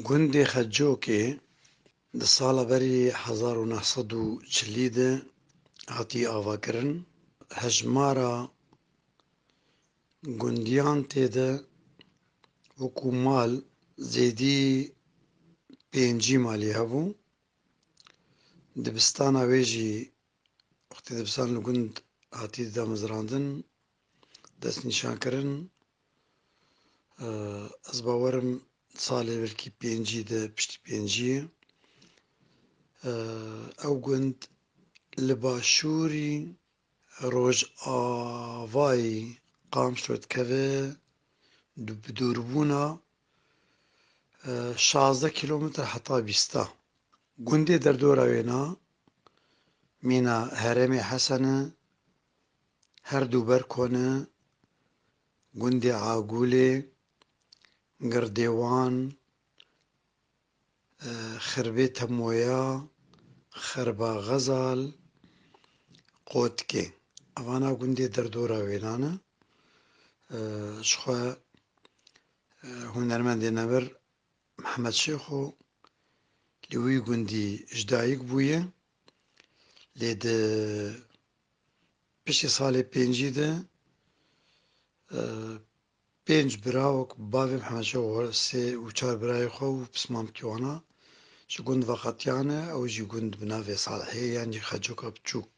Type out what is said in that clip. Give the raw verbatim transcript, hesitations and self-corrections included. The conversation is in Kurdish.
Gundê Xecokê di sala berî hezar û neh sed û çilî de hatî avakirin. Hejmara gundiyan tê de wekû mal zêdî pêncî malî hebû. Dibistana wê jî wextê dibistan li gund hatî damezrandin, destnîşankirin. Ez bawerim salê belkî pêncî de, piştî pêncî. Ew gund li başûrî rojavayî Qamişlo dikeve, bi dûrbûna şazdeh kîlometr heta bîsta. Gundê derdora wêna mîna Herêmê Hesen e, her du ber Kone, gundê Agûlê, Girdêwan, Xirbê Temoya, Xerba Xezal, Qotkê. Evana gundê derdora wêna ne. Ji xwe hunermendê nemir Mihemed Şêxo li wî gundî ji dayik bûye. Lê di piştî salê pêncî de pênc bira wek bavê Mihemed Şêxo, sê û çar birayê xwe û pismamkî wana ji gund veqetiyane. Ew jî gund bi navê Salihê yan jî Xecoka Biçûk.